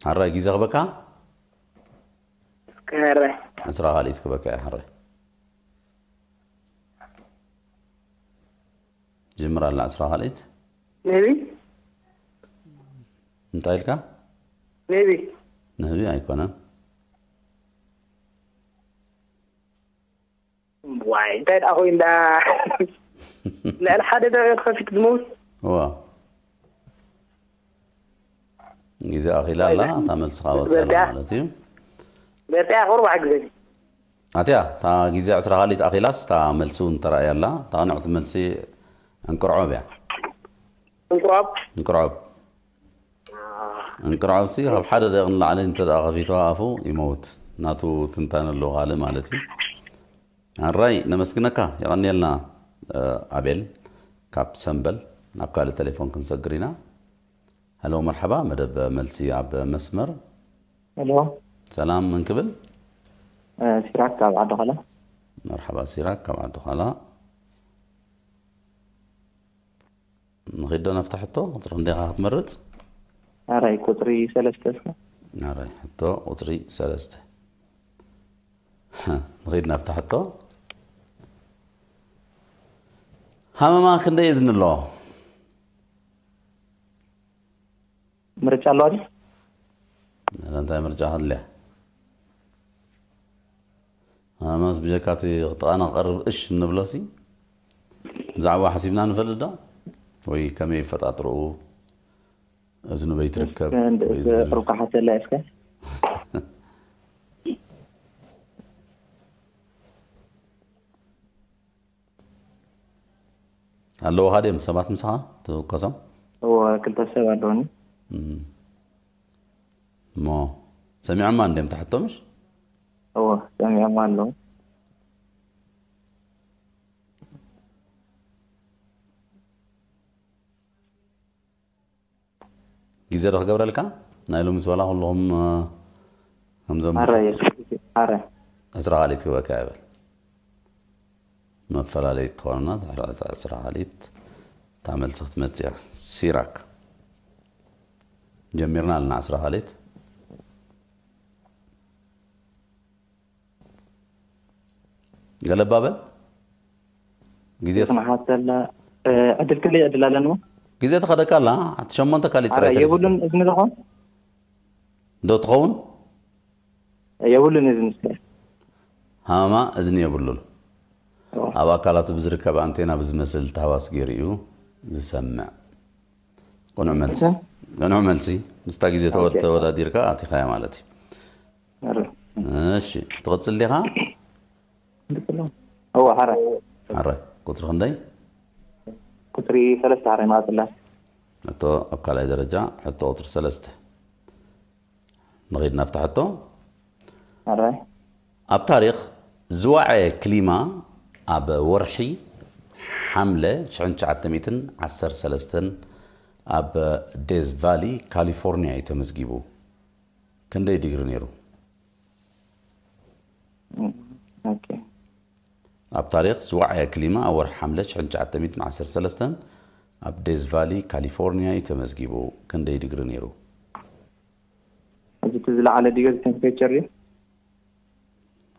ኣራይ፣ ግዜ ክበካ? ከረ። ዕስራ ካልኢት ክበካ እያ፣ ሓራይ። ጅምር ኣላ፣ ዕስራ ካልኢት። ንህቢ? እንታይ ኢልካ? ንህቢ። ንህቢ ኣይኮነን። ዋይ፣ እንታይ ደኣ ኮይኑ ደኣ ልዕሊ ሓደ ደቂቕ ከፊት ዝመውት? እዋ። ግዜ ኣኺላ ኣላ፣ እታ መልስኻ ወፂኣ ኣላ በርትያ። ማለት እዩ። በርትያ፣ ቁሩብ ሓግዘኒ። ኣትያ፣ እታ ግዜ ዕስራ ካልኢት ኣኺላስ፣ እታ መልሲ እውን ተራእያ ኣላ። እታ ቅንዕቲ መልሲ እንቅርዖብ እያ። እንቁራብ። እንቅርዖብ። እንቅርዖብሲ ካብ ሓደ ደቂቕ ንላዕሊ እንተ ደኣ ከፊትዋ ኣፉ ይመውት። ናቱ ትንታነ ኣለዎ ካልእ ማለት እዩ። ኣራይ፣ ነመስግነካ፣ የቐንየልና፣ እ፣ ኣቤል፣ ካብ ሰምበል ናብ ካልእ ቴሌፎን ክንሰግር ኢና። ሄሎ፣ መርሓባ፣ መደብ መልሲ ኣብ መስመር። ሄሎ፣ ሰላም፣ መን ክብል? እ፣ ሲራክ ካብ ዓዲ ዃላ። መርሓባ፣ ሲራክ ካብ ዓዲ ዃላ። ንኺድ ዶ ናብታ ሕቶ? ቁጽሪ ክንደይ ኢኻ ክትመርጽ? ኣራይ፣ ቁጽሪ ሰለስተ እስከ። ኣራይ፣ ሕቶ ቁጽሪ ሰለስተ። ንኺድ ናብታ ሕቶ። ሃመማ ክንደይ እዝኒ ኣለዎ? ምርጫ ኣለዋ ድዩ? ኣረ፣ እንታይ ምርጫ ክህልያ? ሃመማስ ብጀካ እቲ ጥቓና ክቐርብ እሽ እንብሎሲ፣ ብዛዕባ ሓሲብና ንፈልጥ ዶ? ወይ ከመይ ይፈጣጥርኡ? እዝኑ በይ ትርከብ፣ እስከ እንደ-፣ ወይ እዝኑ ቁሩብ ክሓተላ እስከ። ኣለዉኻ ድዮም ሰባት ምሳኻ ትውከሶም? እወ፣ ክልተ ሰብ ኣለዉኒ። እም። እሞ ሰሚዖማ እንድዮም ትሕቶ ምሽ? እወ፣ ሰሚዖማ ኣለዉ። ግዜ ዶ ክገብረልካ? ናይ ሎሚ ዋላ ኩልኹም፣ እ፣ ከምዞም ኣረ፣ ኣረ። ዕስራ ካልኢት ክበካ ይብል። መፈላለዪ ትኾንና፣ ዕስራ ካልኢት እታ መልሲ ክትመጽእ እያ። ሲራክ። ጀሚርና ኣለና ዕስራ ካልኢት። ገለ ባበል? ግዜ ክንሓተላ፣ እ፣ ዕድል ክልእ ዕድል ኣለንዎ? ግዜ ተኸደካ ኣላ፣ ኣቲ ሸሞንተ ካልኢት ኣረ፣ ጥራይ ተሪፉ። የብሉን እዝኒ ዝኾን? ዶ ትኸውን? የብሉን እዝኒ እስከ። ሃመማ እዝኒ የብሉን። ኦ። ኣብ ኣካላቱ ብዝርከብ ኣንቴና ብዝመስል ተሃዋስ ገይሩ እዩ ዝሰምዕ። ቅኑዕ መልሲ። ቅኑዕ መልሲ። ምስታ ግዜ ተወ- ኦኬ። ተወዳዲርካ ኣቲኻያ ማለት እዩ። እሺ፣ ትቕጽል ዲኻ? ሐራይ። ቁፅሪ ክንደይ? ቁፅሪ ሰለስተ ሐራይ ማፅላ። ሕቶ ኣብ ካልኣይ ደረጃ፣ ሕቶ ቁፅሪ ሰለስተ። ንኺድ ናብታ ሕቶ። ሐራይ። ኣብ ታሪኽ ዝወዓየ ክሊማ ኣብ ወርሒ ሓምለ ሽሕን ትሽዓተ ሚእትን ዓሰርተ ሰለስተን ኣብ ዴዝ ቫሊ ካሊፎርኒያ እዩ ተመዝጊቡ። ክንደይ ዲግሪ ነይሩ? ኦኬ። ኣብ ታሪኽ ዝወዓየ ክሊማ ኣብ ወርሒ ሓምለ ሽሕን ትሽዓተ ሚእትን ዓሰርተ ሰለስተን ኣብ ዴዝ ቫሊ ካሊፎርኒያ እዩ ተመዝጊቡ። ክንደይ ዲግሪ ነይሩ? እዚ እቲ ዝለዓለ ዲግሪ ቴምፕሬቸር እዩ።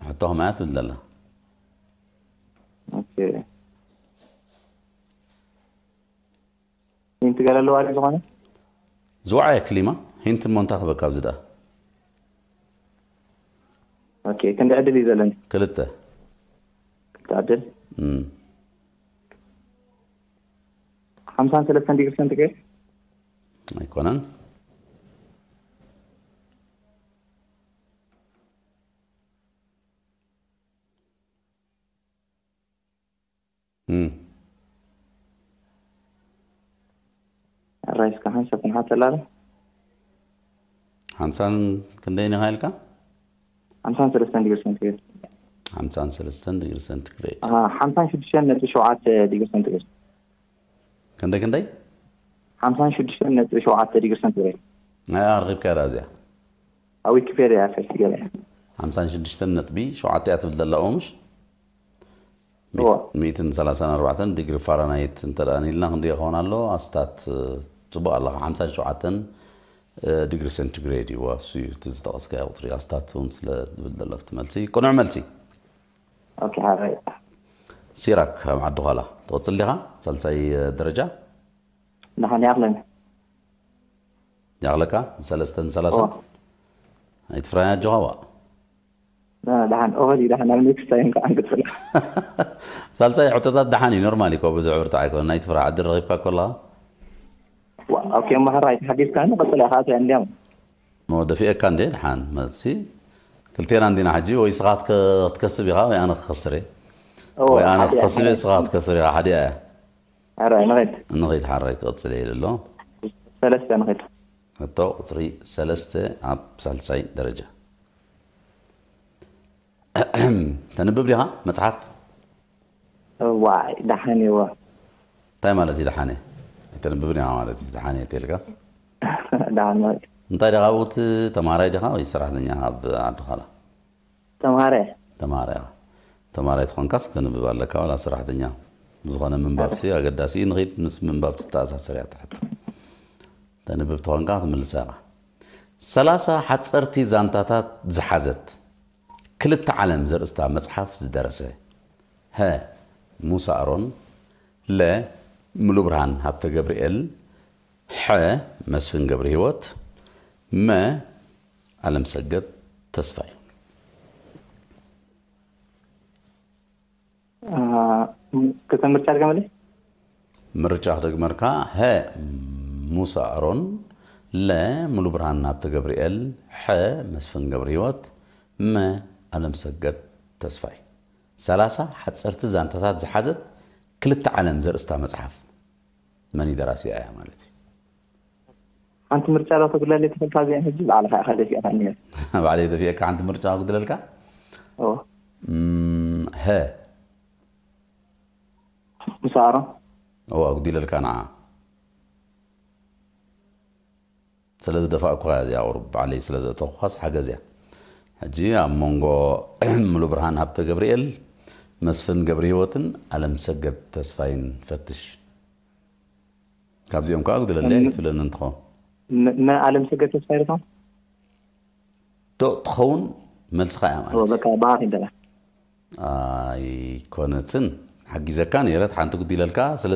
ሕቶ ከማያ ትብል ዘላ። ኦኬ። ሂንት ገለ ኣለዋ ድዩ ዝኾነ? ዝወዓየ ክሊማ ሂንት እሞ እንታይ ክበካ ኣብዚ ደኣ? ኦኬ፣ ክንዲ ዕድል እዩ ዘለኒ? ክልተ። ክልተ ዕድል። እም። ሓምሳን ሰለስተን ዲግሪ ሰንቲግሬድ። ኣይኮነን። እም። ራይስ ከሓን ሰብን ሓተላለ። ሓምሳን ክንደይ ኢኻ ኢልካ? ሓምሳን ሰለስተን ዲግሪ ሰንቲግሬድ። ሓምሳን ሰለስተን ዲግሪ ሰንቲግሬድ። ኣሃ፣ ሓምሳን ሽዱሽተን ነጥቢ ሸውዓተ ዲግሪ ሰንቲግሬድ። ክንደይ ክንደይ? ሓምሳን ሽዱሽተን ነጥቢ ሸውዓተ ዲግሪ ሰንቲግሬድ። ናይ ኣርኺብካ ዳ እዚኣ? ኣብ ዊኪፔድያ ፈሽ ገለ። ሓምሳን ሽዱሽተን ነጥቢ ሸውዓተ እያ ትብል ዘላ፣ እሞ ምሽ? እዎ። ሚእትን ሰላሳን ኣርባዕተን ዲግሪ ፋራናይት እንተ ደኣ ንኢልና ክንደይ ይኸውን ኣሎ? ኣስታት፣ እ፣ ጽቡቕ ኣለኻ። ሓምሳን ሸውዓተን፣ እ፣ ዲግሪ ሴንቲግሬድ እዩ። እሱ እዩ እቲ ዝጠቐስካዮ ቁጽሪ። ኣስታት እውን ስለ ዝብል ዘሎ ኣብቲ መልሲ። ቅኑዕ መልሲ። ኦኬ፣ ሓራይ። ሲራክ ኣብ ዓዲ ዃላ። ትቕጽል ዲኻ? ሳልሳይ፣ እ፣ ደረጃ? ንሓን ይኣኽለኒ። ይኣኽለካ? ሰለስተን ሰላሳ? እዎ። ኣይትፍራህ ኣጆኻ ዋ። ና፣ ደሓን፣ ኦኸዲ፣ ደሓን፣ ኣብ ኔክስት ታይም ከዓ ንቅጽል። ሳልሳይ ሕቶታት ደሓን እዩ፣ ኖርማል እዩ፣ ኮ ብዙሕ ብርትዕ ኣይኮነን። ኣይትፍራህ፣ ዕድል ረኺብካ እኮ ኣለኻ። ዋ፣ ኦኬ፣ እሞ ሕራይ፣ ተሓጊዝካኒ፣ ቀጽል ኢኻ፣ ኣትያ እንዲያም። ሞ ደፊኤካ እንዴ፣ ደሓን፣ መሲ። ክልቴና እንዲና ሕጂ፣ ወይ ስኻ ክትከ-፣ ክትከስብ ኢኻ፣ ወይ ኣነ ክኸስር እየ። እዎ፣ ወይ ኣነ ሓዲኣ ክኸስብ እየ፣ ንኸይድ። ስኻ ክትከስር ኢኻ፣ ሓዲኣ እያ። ሕራይ፣ ንኸይድ። ንኸይድ፣ ሓራይ ክቕጽል እየ ኢሉ ኣሎ። ሰለስተ ንኸይድ። ሕቶ ቁጽሪ ሰለስተ ኣብ ሳልሳይ ደረጃ። ተንብብ ዲኻ መጽሓፍ? እዋይ፣ ደሓን እየ። እንታይ ማለት እዩ ደሓነ? ኣይተንብብን ኢኻ ማለት እዩ፣ ደሓነ እየ ተልካስ? ደሓን ማለት እዩ። እንታይ ዲኻ፣ ኣብኡ ተማሃራይ ዲኻ ወይ ሰራሕተኛ ኣብ ዓዲ ዃላ? ተማሃራይ። ተማሃራይ ኢኻ። ተማሃራይ ትኾንካስ ከንብብ ኣለካ ዋላ ሰራሕተኛ? ብዝኾነ ምንባብሲ ኣገዳሲ እዩ። ንኺድ ምስ ምንባብ ትተኣሳሰር እያ ትሕቶ። ተንብብ ተኾንካ ትምልሳ ኢኻ። ሰላሳ ሓጸርቲ ዛንታታት ዝሓዘት ክልተ ዓለም ዘርእስታ መጽሓፍ ዝደረሰ። ሀ፣ ሙሳ ኣሮን፣ ለ፣ ሙሉብርሃን ሃብተ ገብርኤል፣ ሐ፣ መስፍን ገብረ ህይወት፣ መ፣ ኣለምሰገድ ተስፋይ። አ፣ ክልተ ምርጫ ድገመለይ? ምርጫ ክደግመልካ፣ ሀ፣ ሙሳ ኣሮን፣ ለ፣ ሙሉብርሃን ሃብተ ገብርኤል፣ ሐ፣ መስፍን ገብረ ህይወት፣ መ፣ ኣለምሰገድ ተስፋይ። ሰላሳ ሓጸርቲ ዛንታታት ዝሓዘት ክልተ ዓለም ዘርእስታ መጽሓፍ መን እዩ ደራሲኣ እያ ማለት እዩ? ሓንቲ ምርጫ ዶ ተጉድለለይ ትኽእል? ካብዚኣን ሕጂ ባዕልኻ ኢኻ ደፊእካኒ። ባዕለይ ደፊኤካ ሓንቲ ምርጫ ክጉድለልካ? እዎ። እም፣ ሀ። ሙሳ ኣሮን። እዎ፣ ኣጉዲለልካ ንዓ። ስለ ዝደፋእኩኻ እያ እዚኣ፣ ቁሩብ ባዕለይ ስለ ዘእተኹኻስ ሓገዝ እያ። ሕጂ ኣብ መንጎ ሙሉብርሃን ሃብተ ገብርኤል፣ መስፍን ገብረ ህይወትን ኣለምሰገድ ተስፋይን ፈትሽ። ካብዚኦም ከኣ ኣጉድለለይ እም፣ ኣይትብለኒ እንትኾን። መ-፣ መ-፣ ኣለምሰገድ ተስፋይ ዶ ትኸውን? ዶ ትኸውን መልስኻ እያ ማለት እዎ፣ እዩ። በቃ ብኣፍ ይደላ። ኣይኮነትን። ሓጊዘካ ነይረ፣ ሓንቲ ጉዲለልካ። ስለ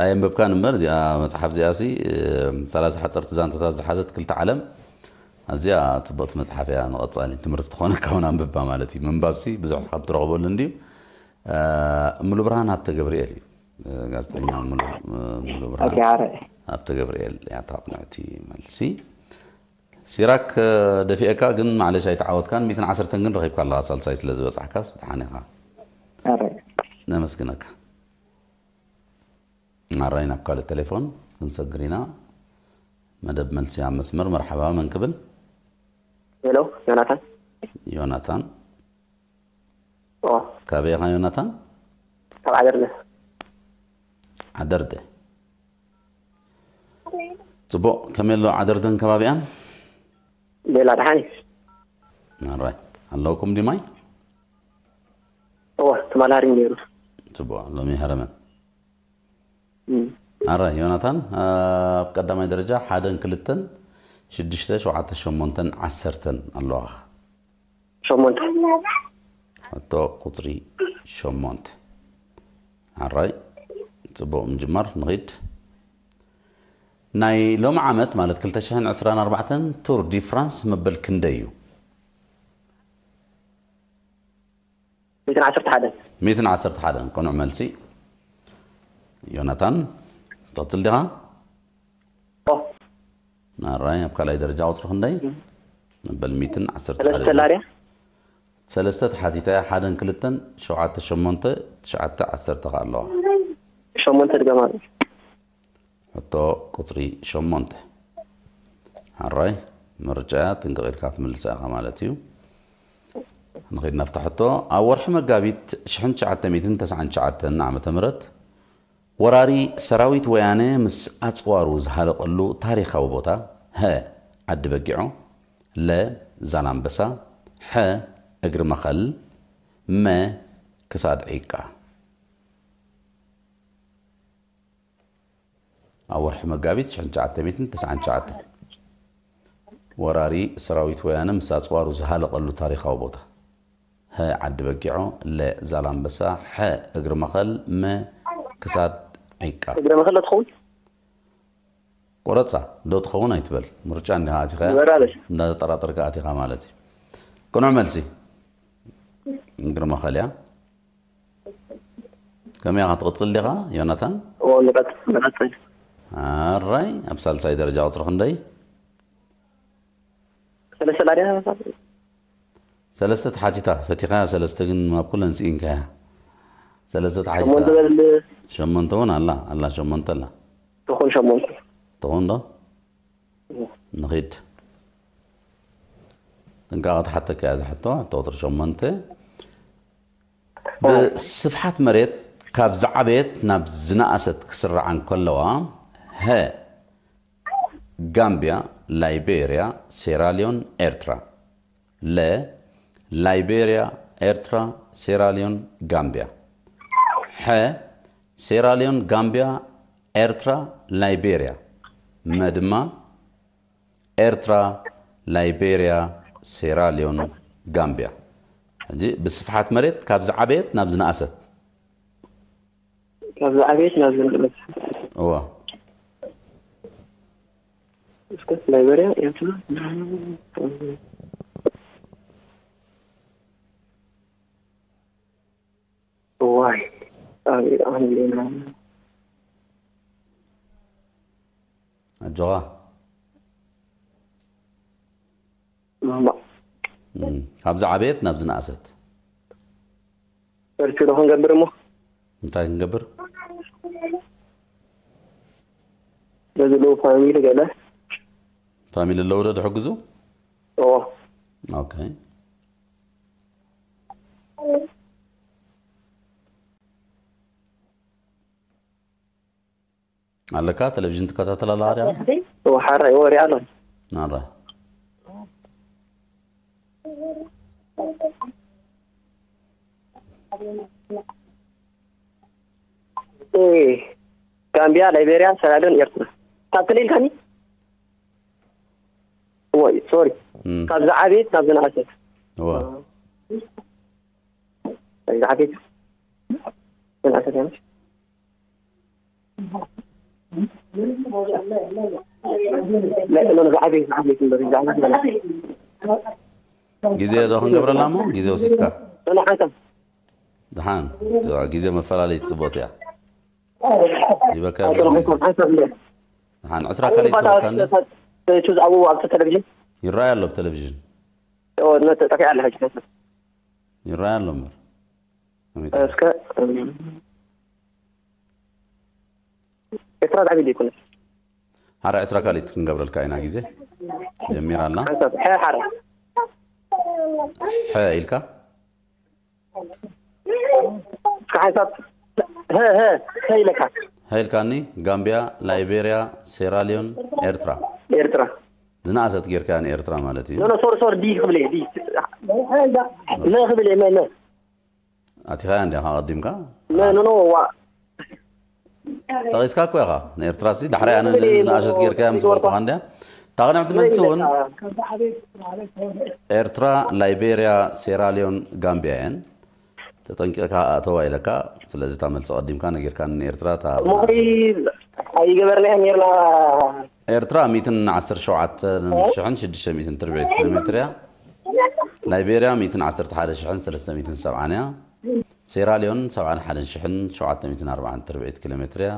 ኣየንበብካን እምበር፣ እዚኣ መጽሓፍ እዚኣ ሲ፣ እ፣ ሰላሳ ሓጸርቲ ዛንታታት ዝሓዘት ክልተ ዓለም፣ ኣዝያ ጽብቕቲ መጽሓፍ እያ። ንቐጻሊ ትምህርቲ ትኾነካ እውን ኣንብባ ማለት እዩ። ምንባብሲ ብዙሕ ካብ ትረኽበሉ እንድዩ። እ፣ ሙሉብርሃን ሃብተ ገብርኤል እዩ። ጋዜጠኛ ሙሉ ብርሃን። ኣብተ ገብርኤል ያታ ቅንዕቲ መልሲ። ሲራክ ደፊኤካ ግን ማዕለሽ ኣይተዓወትካን። ሚትን ዓሰርተን ግን ረኺብካ ኣለኻ፣ ሳልሳይ ስለ ዝበጻሕካስ ደሓን ኢኻ። ነመስግነካ። ኣራይ ናብ ካልእ ቴሌፎን ክንሰግር ኢና። መደብ መልሲ ኣብ መስመር። መርሓባ፣ መን ክብል? ሄሎ፣ ዮናታን። ዮናታን። ኦ፣ ካበይ ኢኻ ዮናታን? ካብ ዓደርለ። ዓደርደ። ጽቡቕ፣ ከመይ ኣሎ ዓደርደን ከባቢኣን? ሌላ ደሓን። ኣራይ፣ ኣለውኩም ድማይ? ኦ፣ ትማል ሃሪም ነይሩ። ጽቡቕ፣ ሎሚ ሃረመን። እም። ኣራይ ዮናታን፣ ኣብ ቀዳማይ ደረጃ ሓደን ክልተን ሽዱሽተ ሸውዓተ ሸሞንተን ዓሰርተን ኣለዋኻ። ሸሞንተ። ሕቶ ቁጽሪ ሸሞንተ። ኣራይ፣ ጽቡቕ ምጅማር፣ ንኺድ። ናይ ሎሚ ዓመት ማለት ክልተ ሽሕን ዕስራን ኣርባዕተን ቱር ዲ ፍራንስ መበል ክንደይ እዩ? ሚትን ዓሰርተ ሓደን። ሚትን ዓሰርተ ሓደን ቅኑዕ መልሲ። ዮናታን፣ ትቕጽል ዲኻ? ኦ፣ ኣራይ፣ ኣብ ካልኣይ ደረጃ ቁጽሪ ክንደይ? መበል ሚትን ዓሰርተ ሓደን። ሰለስተ ላርያ። ሰለስተ ተሓቲተ፣ ሓደን ክልተን ሸውዓተ ሸሞንተ ትሽዓተ ዓሰርተ ከ ኣለዋ። ሸሞንተ ድገማ። ሕቶ ቁጽሪ ሸሞንተ። ኣራይ፣ ምርጫ ጥንቅቕ ኢልካ ትምልሳ ኢኻ ማለት እዩ። ንኺድ ናብታ ሕቶ። ኣብ ወርሒ መጋቢት ሽሕን ትሽዓተ ሚእትን ተስዓን ትሽዓተን ዓመተ ምህረት ወራሪ ሰራዊት ወያነ ምስ ኣጽዋሩ ዝሃለቐሉ ታሪኻዊ ቦታ፣ ሀ፣ ዓዲ በጊዖ፣ ለ፣ ዛላምበሳ፣ ሐ፣ እግሪ መኸል፣ መ፣ ክሳድ ዒቃ። ኣብ ወርሒ መጋቢት ሽሕን ትሽዓተ ሚእትን ተስዓን ትሽዓተን ወራሪ ሰራዊት ወያነ ምስ ኣጽዋሩ ዝሃለቐሉ ታሪኻዊ ቦታ፣ ሀ፣ ዓዲ በጊዖ፣ ለ፣ ዛላምበሳ፣ ሐ፣ እግሪ መኸል፣ መ፣ ክሳድ ዒቃ። እግሪ መኸል ትኸውን? ቆረጻ ዶ ትኸውን ኣይትበል። ምርጫ እንዲኻ ኣቲኻ፣ ወራበል። እንዳተጠራጠርካ ኣቲኻ ማለት እዩ። ቅኑዕ መልሲ እግሪ መኸል እያ። ከመይ ኢኻ ትቕጽል ዲኻ ዮናታን? ኦ፣ ንቐጽ-፣ ንቐጽል። ኣራይ፣ ኣብ ሳልሳይ ደረጃ ቁጽሪ ክንደይ? ሰለስተ ላርያ። ሰለስተ ተሓቲታ፣ ፈቲኻ ሰለስተ ግን ኣብ ኩለን ስኢንካያ። ሰለስተ ተሓቲታ። ሸሞንተ በል። ሸሞንተ እውን ኣላ፣ ኣላ ሸሞንተ ኣላ። ትኹን ሸሞንተ። ትኹን ዶ? ንኺድ። ጥንቃቐ ትሓተካ እያ እዛ ሕቶ፣ ሕቶ ቁጽሪ ሸሞንተ። ብስፍሓት መሬት ካብ ዝዓበየት ናብ ዝነኣሰት ክስርዓ እንከለዋ፣ ሀ፣ ጋምብያ፣ ላይቤርያ፣ ሴራልዮን፣ ኤርትራ። ለ፣ ላይቤርያ፣ ኤርትራ፣ ሴራልዮን፣ ጋምብያ። ሐ፣ ሴራልዮን፣ ጋምብያ፣ ኤርትራ፣ ላይቤርያ። መ ድማ ኤርትራ፣ ላይቤርያ፣ ሴራልዮን፣ ጋምብያ። ሕጂ ብስፍሓት መሬት ካብ ዝዓበየት ናብ ዝነኣሰት። ካብ ዝዓበየት ናብ ዝነኣሰት። እዋ። እስከ ላይቤርያ፣ ኤርትራ። ዋይ። ኣይ፣ ኣይ፣ ኣጆኻ። እማ። እም፣ ካብ ዝዓበየት ናብ ዝነኣሰት። ሰርች ዶ ክንገብር እሞ? እንታይ ክንገብር? በዚ ሎ ፋሚሊ ገለ። ፋሚሊ ኣለዉ ዶ ዝሕግዙ? ኦ። ኦኬ። ኣለካ ቴሌቪዥን ትከታተል ኣለኻ ድኣ? ኦ፣ ሓራይ ወሪ ኣሎ። ናራ። እ፣ ጋምቢያ፣ ላይቤሪያ፣ ሰራልን ኤርትራ። ካብ ክልል ከኒ? ወይ፣ ሶሪ። እም። ካብ ዝዓበየት ናብ ዝነኣሰት። እዋ። ዝዓበየት ዝነኣሰት እያ። لا، لا، لا، ዝዓበየት፣ ዝዓበየት እምበር፣ ዝዓበየት ማለት። ግዜ ዶ ክንገብረላ እሞ ግዜ ወሲድካ? لا، لا، ሓንሳብ። ደሓን። ግዜ መፈላለይ ጽቡቕ እያ። ይበካ ሓን ዕስራ ካልኢት ክበካ እንደ ቹዝ ኣብኡ ኣብቲ ቴሌቪዥን ይረኣይ ኣሎ ብቴሌቪዥን። ጠፊኣ ኣለ ሕጂ። ይረኣይ ኣሎ እምበር እስከ ኤርትራ ዛዕቢ ዘይኮነ ሓራ ዕስራ ካልኢት ክንገብረልካ ኢና ግዜ ጀሚራ ኣላ። ሓንሳብ ሐ ሓራ ሐ ኢልካ ሓንሳብ ሀ ሀ ሀ ኢለካ ሀ ኢልካኒ። ጋምቢያ፣ ላይቤሪያ፣ ሴራሊዮን፣ ኤርትራ። ኤርትራ። ዝነኣሰት ጌርካ ንኤርትራ ማለት እዩ። ኖ ኖ ሶሪ ሶሪ ዲ ክብል እየ ዲ መ ክብል እየ መ መ ኣቲኻያ እንዲኻ ቀዲምካ መ ኖ ኖ ዋ ጠቒስካ እኮ ኢኻ ንኤርትራ ሲ ዳሕራይ ኣነ ዝነኣሸት ጌርካያ ምስ በልኩኻ እንድያ። እታ ቅንዕቲ መልሲ እውን ኤርትራ፣ ላይቤርያ፣ ሴራሊዮን፣ ጋምቢያ እየን። ተጠንቂቕካ ኣተዋ ኢለካ። ስለዚ እታ መልሲ ቀዲምካ ነጊርካ ንኤርትራ እታ ምኽሪ ኣይገበርናያ ኔርና። ኤርትራ ሚእትን ዓሰርተ ሸውዓተ ሽሕን ሽዱሽተ ሚእትን ትርብዒት ኪሎ ሜትር እያ። ላይቤርያ ሚእትን ዓሰርተ ሓደ ሽሕን ሰለስተ ሚእትን ሰብዓን እያ። ሴራሊዮን ሰብዓን ሓደን ሽሕን ሸውዓተ ሚእትን ኣርባዓን ትርብዒት ኪሎ ሜትር እያ።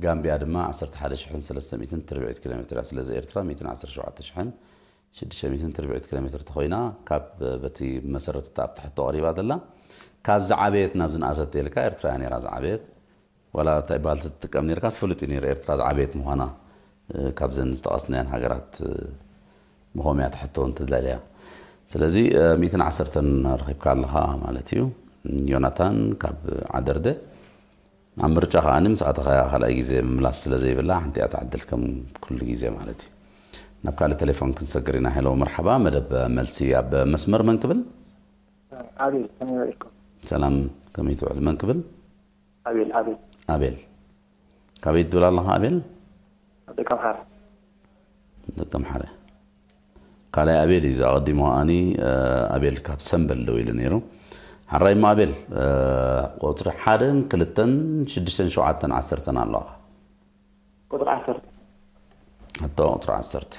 ጋምቢያ ድማ ዓሰርተ ሓደ ሽሕን ሰለስተ ሚእትን ትርብዒት ኪሎ ሜትር እያ። ስለዚ ኤርትራ ሚእትን ዓሰርተ ሸውዓተ ሽሕን ሽዱሽተ ሚእትን ትርብዒት ኪሎ ሜትር ተኾይና ካብ በቲ መሰረት እታ ኣብቲ ሕቶ ቀሪባ ዘላ ካብ ዝዓበየት ናብ ዝነኣሰት ተልካ ኤርትራ እያ ነይራ ዝዓበየት። ዋላ እንታይ በሃል ትጥቀም ነርካስ ፍሉጥ እዩ ነይሩ ኤርትራ ዝዓበየት ምዃና። ካብዘን ዝጠቐስናየን ሃገራት ምኾምያ ትሕቶ እንትደልያ ስለዚ ሚእትን ዓሰርተን ረኺብካ ኣለኻ ማለት እዩ። ዮናታን ካብ ዓደርደ ኣብ ምርጫ ከኣ ምስ ኣተኻያ ካልኣይ ግዜ ምምላስ ስለ ዘይብላ ሓንቲ እያ ትዕድል ከም ኩሉ ግዜ ማለት እዩ። ናብ ካልእ ቴሌፎን ክንሰግር ኢና። ሄሎ መርሓባ መደብ መልሲ ኣብ መስመር መን ክብል? ኣቤል ከመይ ውዒልኩም? ሰላም ከመይ ትውዕል መን ክብል? ኣቤል ኣቤል ኣቤል ካበይ ትብል ኣለኻ ኣቤል? ደቂ ኣምሓራ። ደቂ ኣምሓራ። ካልኣይ ኣቤል እዩ ኣቐዲሙ ኣኒ ኣቤል ካብ ሰምበል ደው ኢሉ ነይሩ። ሓራይ እሞ ኣቤል ቁፅሪ ሓደን ክልተን ሽዱሽተን ሸውዓተን ዓሰርተን ኣለኻ። ቁፅሪ ዓሰርተ። ሕቶ ቁፅሪ ዓሰርተ።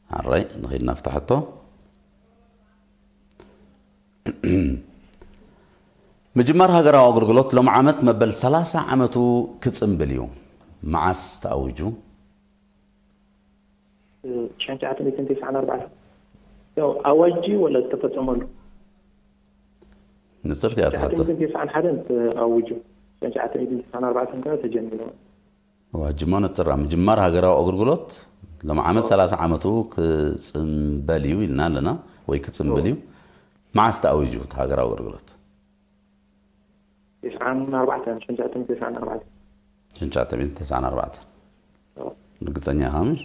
ሓራይ ንኸይድ ናፍታ ሕቶ። ምጅማር ሃገራዊ ኣገልግሎት ሎም ዓመት መበል ሰላሳ ዓመቱ ክጽንብል እዩ። መዓስ ተኣዊጁ? ሽሕን ትሽዓተ ሚእትን ተስዓን ኣርባዕተን ያው ኣዋጅ ድዩ ወላ ዝተፈጸመሉ? ንጽርቲ እያ ትሓቶ። ተስዓን ሓደን ተኣዊጁ። ሽሕን ትሽዓተ ሚእትን ተስዓን ኣርባዕተን ከኣ ተጀሚሩ። ኣዋጅ እሞ ንጽራ ምጅማር ሃገራዊ ኣገልግሎት ሎም ዓመት ሰላሳ ዓመቱ ክጽንበል እዩ ኢልና ኣለና ወይ ክጽንብል እዩ። መዓስ ተኣዊጁ እቲ ሃገራዊ ኣገልግሎት? ተስዓን ኣርባዕተን ሽሕን ትሽዓተ ሚእትን ተስዓን ኣርባዕተን። ሽሕን ትሽዓተ ሚእትን ተስዓን ኣርባዕተን። ርግጸኛ ኢኻ ምሽ?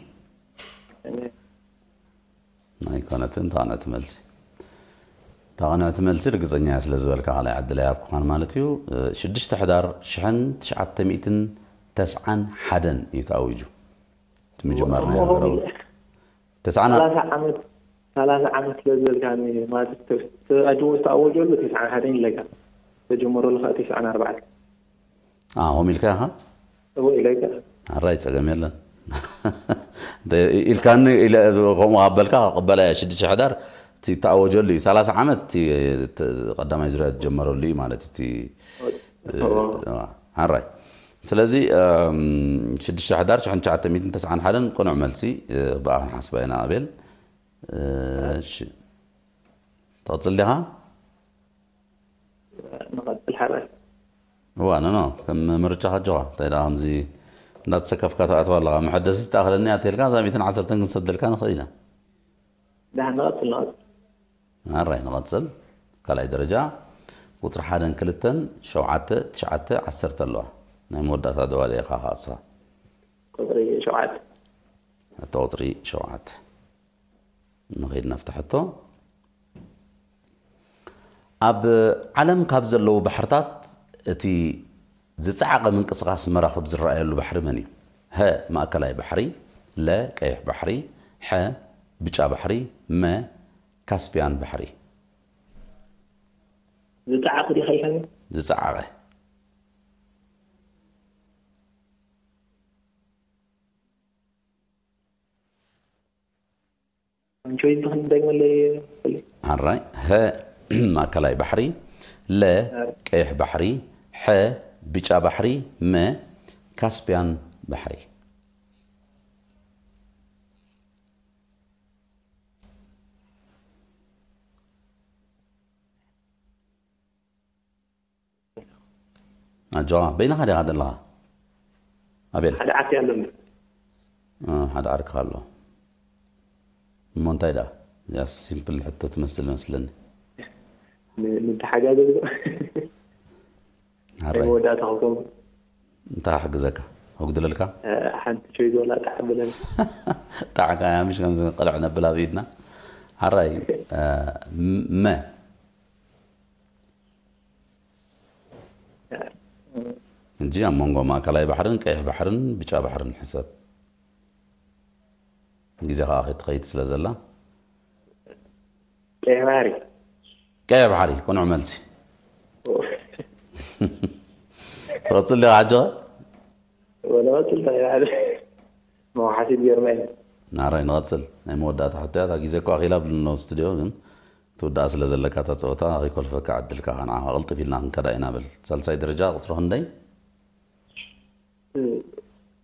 ኣይኮነትን ተቐንዕቲ መልሲ። ተቐንዕቲ መልሲ ርግጸኛ እያ ስለ ዝበልካ ካልኣይ ዕድል ኣይሃብኩኻን ማለት እዩ። ሽዱሽተ ሕዳር ሽሕን ትሽዓተ ሚእትን ተስዓን ሓደን እዩ ተኣዊጁ። እቲ ምጅማር ናይ ሃገራዊ ተስዓን ሰላሳ ዓመት ሰላሳ ዓመት ስለ ዝበልካኒ ማለት እዩ። ተቐዲሙ ዝተኣወጀሉ ተስዓን ሓደን ኢለካ። ተጀመረሉ ከዓ ተስዓን ኣርባዕተን። ከምኡ ኢልካ ኢኻ? እወ ኢለካ። ኣራይ ጸገም የለን። ኢልካኒ ኢለ ከምኡ ኣበልካ ክቕበላ እየ። ሽዱሽተ ሕዳር እቲ ተኣወጀሉ እዩ። ሰላሳ ዓመት እቲ ቀዳማይ ዙርያ ዝጀመረሉ እዩ ማለት እቲ ኣራይ ስለዚ ሽዱሽተ ሕዳር ሽሕን ትሽዓተ ሚእትን ተስዓን ሓደን ቅኑዕ መልሲ ብኣ ክንሓስባ ኢና ኣቤል። እሺ ትቕጽል ዲኻ? ንቐጽል ሓራይ እዋ ኖ ኖ ከም ምርጫ ካጆኻ እንታይ ደኣ ከምዚ እንዳተሰከፍካ ትኣትዋ ኣለኻ። መሐደሲ ትኣኽለኒ እያ ተልካ እዛ ሚእትን ዓሰርተን ክንሰደልካ ንኽእል ኢና። ደሓን ንቐጽል ንቐጽል። ኣራይ ንቐጽል። ካልኣይ ደረጃ ቁጽሪ ሓደን ክልተን ሸውዓተ ትሽዓተ ዓሰርተ ኣለዋ። ናይ መወዳእታ ደዋሊ ኢኻ ኻሳ። ቁጽሪ ሸውዓተ። እታ ቁጽሪ ሸውዓተ ንኸይድ ናብቲ ሕቶ። ኣብ ዓለም ካብ ዘለዉ ባሕርታት እቲ ዝጸዓቐ ምንቅስቓስ መራኽብ ዝረኣየሉ ባሕሪ መን እዩ? ሀ ማእከላይ ባሕሪ፣ ለ ቀይሕ ባሕሪ፣ ሐ ብጫ ባሕሪ፣ መ ካስፒያን ባሕሪ። ዝጸዓቐ ዲኻ ኢልካኒ? ዝጸዓቐ። ኣንጆይ ዝኽን ደግመለይ። ሓራይ ሀ ማእከላይ ባሕሪ፣ ለ ቀይሕ ባሕሪ፣ ሐ ብጫ ባሕሪ፣ መ ካስፒያን ባሕሪ። ኣጆኻ፣ በይንኻ ዲኻ ዘለኻ? ኣቤል። ሓደ ዓርኪ ኣለኒ። እ፣ ሓደ ዓርክኻ ኣሎ። እሞ እንታይ ደኣ? እዚኣ ሲምፕል ሕቶ ትመስል መስለኒ። ን-፣ ንተሓጋገዝ ዶ? ሓራይ። ናይ መወዳእታ ክኸውን። እንታይ ክሕግዘካ? ኣጉድለልካ? እ፣ ሓንቲ ቾይዝ ወላ ጣዕ ብለን። ጣዕካ እያ፣ ምሽ ከምዚ ቅልዕ ነብል ኣብ ኢድና። ሓራይ፣ እ፣ ም-፣ መ። ሕጂ ኣብ መንጎ ማእከላይ ባሕርን ቀይሕ ባሕርን ብጫ ባሕርን ሕሰብ። ግዜ ከኣ ክትኸይድ ስለ ዘላ። ቀይሕ ባሕሪ። ቀይሕ ባሕሪ፣ ቅኑዕ መልሲ። ትቐጽል ዲኻ ሓጆኸ? ወላ ቀጽል፣ ቀይሕ ባሕሪ። መውሓሲት ጌርና ኢና። ናራይ ንቐጽል። ናይ መወዳእታ ሕቶያ፣ እታ ግዜ እኮ ኣኺላ ብልኖ ስቱድዮ፣ ግን ትውዳእ ስለ ዘለካ እታ ጸወታ፣ ከይኮልፈካ ዕድልካ ከንዓኻ ቅልጥፍ ኢልና ክንከዳ ኢና በል። ሳልሳይ ደረጃ ቁጽሪ ክንደይ? እ፣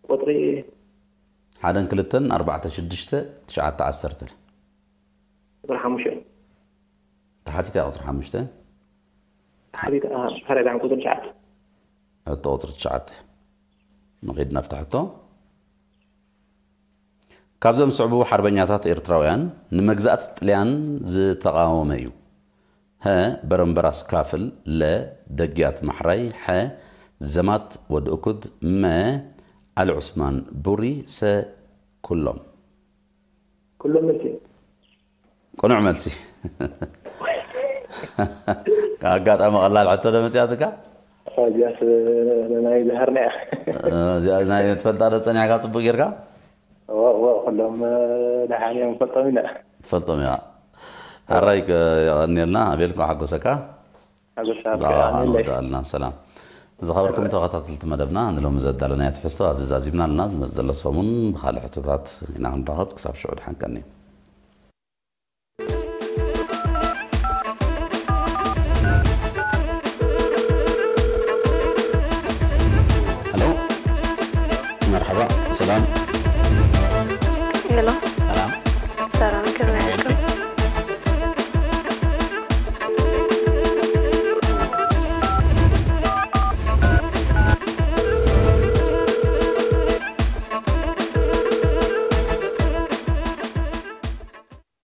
ቁጽሪ ሓደን ክልተን ኣርባዕተ ሽዱሽተ ትሽዓተ ዓሰርተ። ቁጽሪ ሓሙሽተ። ተሓቲታ ቁጽሪ ሓሙሽተ። ተሓቲታ፣ አ፣ ተሓቲታ ቁጽሪ ትሽዓተ። ሕቶ ቁጽሪ ትሽዓተ። ንኺድ ናብታ ሕቶ። ካብዞም ዝስዕቡ ሓርበኛታት ኤርትራውያን ንመግዛእቲ ጥልያን ዝተቓወመ እዩ። ሀ፣ በረምበራስ ካፍል፣ ለ፣ ደግያት ማሕራይ፣ ሐ፣ ዘማት ወዲ እኩድ፣ መ፣ ኣሊ ዑስማን ቡሪ፣ ሰ፣ ኩሎም። ኩሎም መልሲ። ቅኑዕ መልሲ። ኣጋጣሚ ቀላል ሕቶ ዶ መጺኣትካ? እዚኣስ ናይ ዝሃርና እያ። እዚኣ ናይ ትፈልጣ ዶ ጸኒሕካ ጽቡቕ ጌርካ? እወ፣ እወ፣ ኩሎም፣ እ፣ ደሓን እዮም፣ ንፈልጦም ኢና። ትፈልጦም ኢኻ። ኣራይ፣ እ፣ የቐንየልና፣ ኣቤል፣ እንኳዕ ሓጎሰካ። ሓጎስካ ብዛዕባ ብርሃን ከኣ ኣለይ። ንወድኣልና። ሰላም። ዝኸበርኩም ተኸታተልቲ መደብና፣ ንሎሚ ዘዳለናዮ ትሕዝቶ ኣብዚ ዛዚምና ኣለና። ዝመጽእ ዘሎ ሰሙን ብኻልእ ሕቶታት ኢና ክንራኸብ። ክሳብ ሽዑ ደሓን ቀንዩ። ሄሎ፣ መርሓባ፣ ሰላም። ሄሎ።